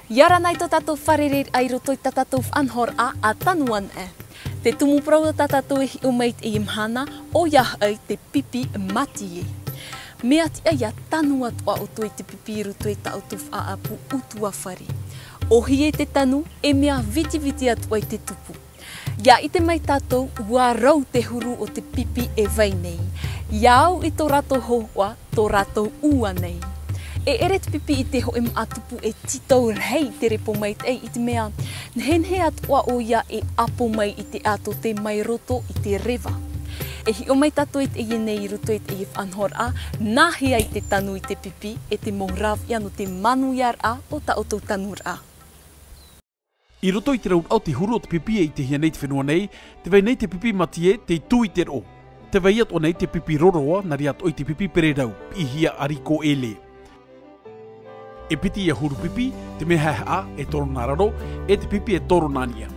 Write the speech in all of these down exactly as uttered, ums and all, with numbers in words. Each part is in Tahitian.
ʻIa ora na i tō tātou fārereiraʻa i roto i tā tātou faʻanahoraʻa a Tanu Anaʻe. Te tumu parau o tā tātou e hiʻo mai i teie mahana, ʻoia hoʻi te pipi matie. Mea tiʻa ʻia tanu atoʻa ʻoutou i te pipi i roto i tā ʻoutou faʻaʻapu ʻutuāfare. ʻŌhie te tanu, e mea vitiviti atoʻa i te tupu. ʻIa ʻite mai tātou, ʻua rau te huru o te pipi e vai nei. ʻIa au i tō rātou hōhoʻa, tō rātou ʻua nei. E ʻere te pipi i te hōʻē māʻa tupu e tītau rahi i te repo maitaʻi i te mea, nehenehe atoʻa ʻoia e ʻapo mai i te ʻātote mai roto i te reva. E hiʻo mai tātou i teie nei i roto i teie faʻanahoraʻa, nāhea te tanu i te pipi, e te mau rāveʻa nō te manuiaraʻa o tā ʻoutou tanuraʻa. I roto i te rauraʻa o te huru o te pipi e ʻitehia nei i te fenua nei, tē vai nei te pipi matie, tei tū i te roʻo. Tē vai atoʻa nei te pipi roroa, nā reira atoʻa i te pipi pererau, piʻihia ʻariko ʻēlē. E piti ia huru pipi, te mea haʻehaʻa, e toro nā raro, e te pipi e toro nā niʻa.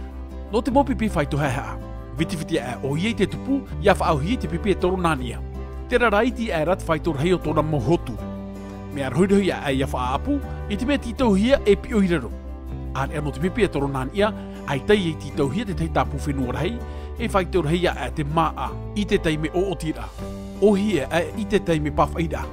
Nō te mau pipi faito haʻehaʻa. Vitiviti aʻe ʻoia i te tupu, ʻia faʻaʻōhie i te pipi e toro nā niʻa. Terā rā iti aʻe ra te faito rahi o tōna mau hotu. Mea rohirohi aʻe ʻia faʻaʻapu, i te mea tītauhia e piʻo i raro. ʻĀreʻa nō te pipi e toro nā niʻa, ʻaita e tītauhia te tahi tāpū fenua rahi, e faito rahi aʻe te māʻa, i te taime ʻoʻotiraʻa. ʻŌhie aʻe i te taime pāfaʻiraʻa.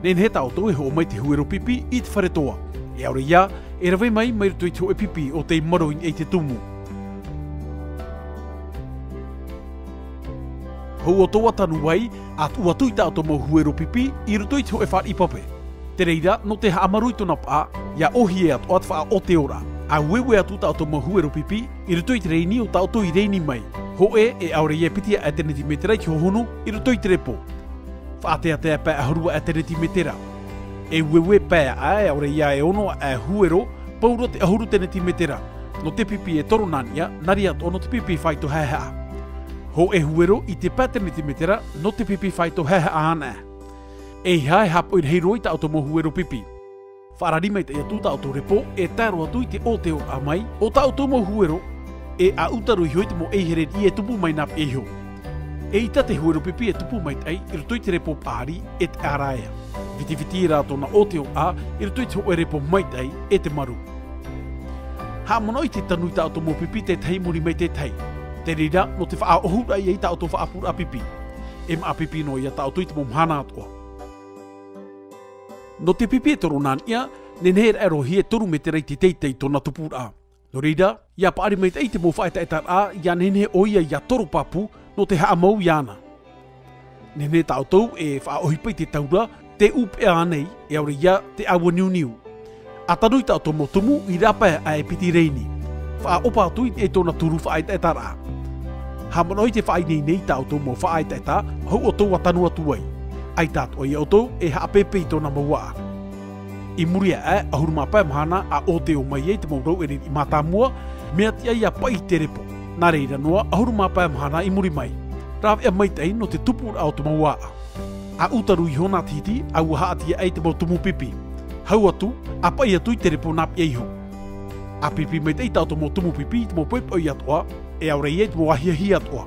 Nehenehe tā ʻoutou e hoʻo mai te huero pipi i te fare toa. E ʻaore ia, e rave mai, mai roto i te hōʻē pipi ʻo tei maro i niʻa i te tumu. Hou ʻoutou ʻa tanu ai, ʻa tuʻu atu i tā ʻoutou mau huero pipi i roto i te hōʻē fāriʻi pape. Te reira, nō te haʻamaru i tōna paʻa, ʻia ʻōhie atoʻa te faʻaʻōteoraʻa. ʻA ueue atu tā ʻoutou mau huero pipi i roto i te reini o tā ʻoutou i reini mai. Hōʻē, e ʻaore ia e piti aʻe tenitimētera i te hohonu i roto i te repo. Faʻateatea pae ʻahuru aʻe tenitimētera. E ueue pae aʻe, e ʻaore ia e ono aʻe huero, pauroa te ʻahuru tenitimētera. Nō te pipi e toro nā niʻa, nā reira atoʻa nō te pipi faito haʻehaʻa. Hōʻē huero i te pae tenitimētera, nō te pipi faito haʻehaʻa anaʻe. ʻEiaha e haʻapaʻo rahi roa i tā ʻoutou mau huero pipi. Faʻarari maitaʻi atu tā ʻoutou repo, e tae roa atu i te ʻōteoraʻa mai o tā ʻoutou mau huero, e ʻa ʻuta roa iho i te mau ʻeihere riʻi e tupu mai nā piʻi iho. ʻEita te huero pipi e tupu maitaʻi i roto i te repo paʻari e te ʻāraea. Vitiviti rā tōna ʻōteoraʻa i roto i te hōʻē repo maitaʻi e te maru. Haʻamanaʻo i te tanu i tā ʻoutou mau pipi te tahi i muri mai te tahi. Te reira, nō te faʻaʻohuraʻa ia i tā ʻoutou faʻaʻapuraʻa pipi. E māʻa pipi noa ia tā ʻoutou i te mau mahana atoʻa. Nō te pipi e toro nā niʻa, nehenehe e raʻe roa hia e toru mētera i te teitei tōna tupuraʻa. Nō reira, ʻia paʻari maitaʻi te mau faʻaetaetaraʻa, ʻia nehenehe ʻoia ʻia toro pāpū, nō te haʻamau iāna. Nehenehe tā ʻoutou e faʻaʻohipa i te taura, te ʻūpeʻa ānei, e ʻaore ia te ʻāua niuniu. ʻA tanu i tā ʻoutou mau tumu i rāpae aʻe piti reini. Faʻaʻopa atu i tōna turu faʻaetaetaraʻa. Haʻamanaʻo i te faʻaineine i tā ʻoutou mau faʻaetaeta, hou ʻoutou ʻa tanu atu ai. ʻAita atoʻa ia ʻoutou e haʻapēpē i tōna mau aʻa. I muri aʻe, ʻahuru mā pae mahana ʻa ʻōteo mai ai te mau rauʻere riʻi mātāmua, mea tiʻa ʻia paʻi i te repo. Nā reira noa, ʻahuru mā pae mahana i muri mai. Rāveʻa maitaʻi nō te tupuraʻa o te mau aʻa. ʻA ʻuta roa iho nā te hiti, ʻaua haʻati aʻe i te mau tumu pipi. Hau atu, ʻa paʻi atu i te repo nā piʻi iho. ʻA pipi maitaʻi tā ʻoutou mau tumu pipi i te mau poʻipoʻi atoʻa, e ʻaore ia i te mau ahiahi atoʻa.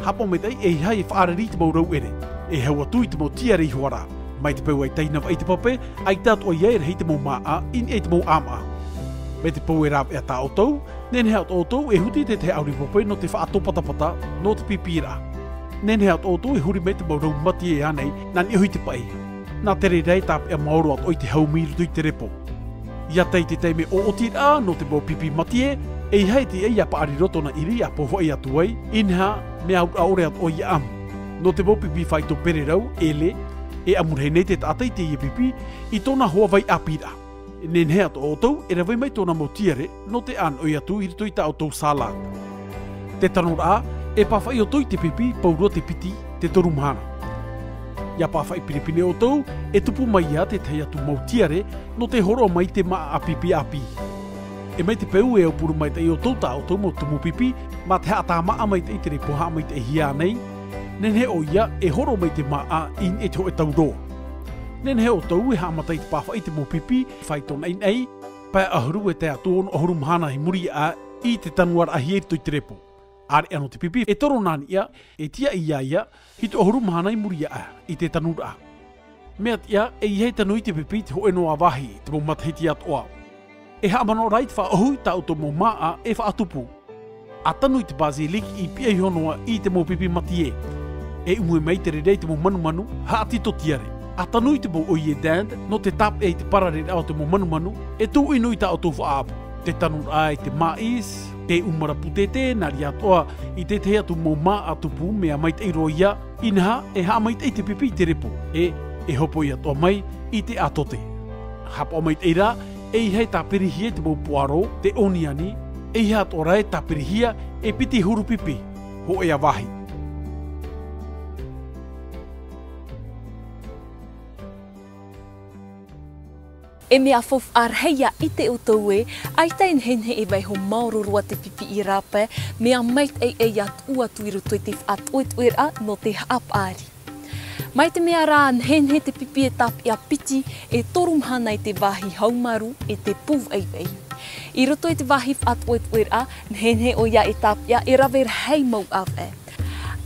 Haʻapaʻo maitaʻi ʻeiaha e faʻariri i te mau rauʻere, e hau atu i te mau tiare iho ā ra. Mai te peu ʻaita i navaʻi i te pape, ʻaita atoʻa ia e rahi te mau māʻa, i niʻa i te mau ʻāmaʻa. Mai te peu e rāveʻa tā ʻoutou, nehenehe atoʻa ʻoutou e huti i te tahi ʻauri pape nō te faʻatopatapata, nō te pipiraʻa. Nehenehe atoʻa ʻoutou e huri mai te mau rau matie ānei, nā niʻa iho i te paʻi. Nā te reira e tāpeʻa maoro atoʻa i te haumi i roto i te repo. ʻIa tae i te taime ʻoʻotiraʻa nō te mau pipi matie, ʻeiaha e tiʻa ʻia paʻari roa tōna ʻiri ʻa paufaʻi atu ai, inaha, mea auraʻa ʻore atoʻa ʻia ʻamu. Nō te mau pipi faito pererau, ʻēlē, e ʻamu rahi nei te taʻata i teie pipi, i tōna hoa vai ʻāpīraʻa. Nehenehe atoʻa ʻoutou e rave mai tōna mau tiare, nō te ʻānoʻi atu i roto i tā ʻoutou salad. Te tanuraʻa, e pāfaʻi ʻoutou i te pipi, pauroa te piti, te toru mahana. ʻIa pāfaʻi pinepine ʻoutou, e tupu mai ia te tahi atu mau tiare, nō te hōroʻa mai te māʻa pipi ʻāpī. E mai te peu e aupuru maitaʻi ʻoutou tā ʻoutou mau tumu pipi, mā te haʻatāmāʻa maitaʻi te repo haʻamaitaʻihia nei, nehenehe ʻoia e hōroʻa mai te māʻa i niʻa i te hōʻē tauroa. Nehenehe ʻoutou e haʻamata i te pāfaʻi i te mau pipi, faito naʻinaʻi, pae ʻahuru e tae atu ʻono ʻahuru mahana i muri aʻe i te tanu ʻāraʻahia i roto i te repo. ʻĀreʻa nō te pipi e toro nā niʻa, e tiʻa ia ia, hitu ʻahuru mahana i muri aʻe i te tanuraʻa. Mea tiʻa, ʻeiaha e tanu i te pipi i te hōʻē noa vāhi, te mau matahiti atoʻa. E haʻamanaʻo rā i te faʻaʻohu i tā ʻoutou mau māʻa e faʻatupu. ʻA tanu i te basilic i piʻa iho noa i te mau pipi matie. E ʻumu mai te reira i te mau manumanu, haʻati tōtiare. ʻA tanu i te mau ʻoire dinde, nō te tāpeʻa i te parareraʻa o te mau manumanu, e tuʻu ʻino i tā ʻoutou faʻaʻapu. Te tanuraʻa i te maʻis, te ʻumara pūtete, nā reira atoʻa i te tahi atu mau māʻa tupu, mea maitaʻi roa ia, inaha, e haʻamaitaʻi te pipi i te repo, e, e hōpoi atoʻa mai i te ʻātote. Haʻapaʻo maitaʻi rā, ʻeiaha e tāpirihia i te mau poaro, te oniani, ʻeiaha atoʻa rā e tāpirihia e piti huru pipi, hōʻē vāhi. E mea faufaʻa rahi ia ʻite ʻoutou ē, ʻaita e nehenehe e vaiiho maoro roa te pipi i rāpae, mea maitaʻi ē ia tuʻu atu i roto i te faʻatoʻetoʻeraʻa nō te haʻapaʻari. Mai te mea rā, nehenehe te pipi e tāpeʻa piti e toru mahana i te vāhi haumaru e te pūvaivai. I roto i te vāhi faʻatoʻetoʻeraʻa, nehenehe ʻoia e tāpeʻa e rave rahi mau ʻāvaʻe.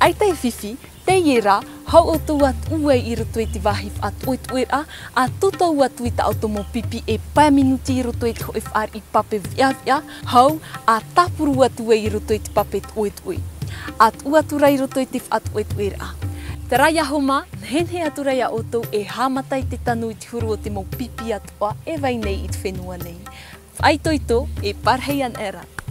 ʻAita e fifi, teie rā, hou ʻoutou ʻa tuʻu ai i roto i te vāhi faʻatoʻetoʻeraʻa, ʻa tūtau atu i tā ʻoutou mau pipi e pae minuti i roto i te hōʻē fāriʻi pape veʻaveʻa, hou, ʻa tāpuru atu ai i roto i te pape toʻetoʻe. ʻA tuʻu atu rā i roto i te faʻatoʻetoʻeraʻa. Terā ia homa, nehenehe atu rā ia ʻoutou e haʻamata i te tanu i te huru o te mau pipi atoʻa e vai nei i te fenua nei. Faʻaitoito, e pārahi ana rā.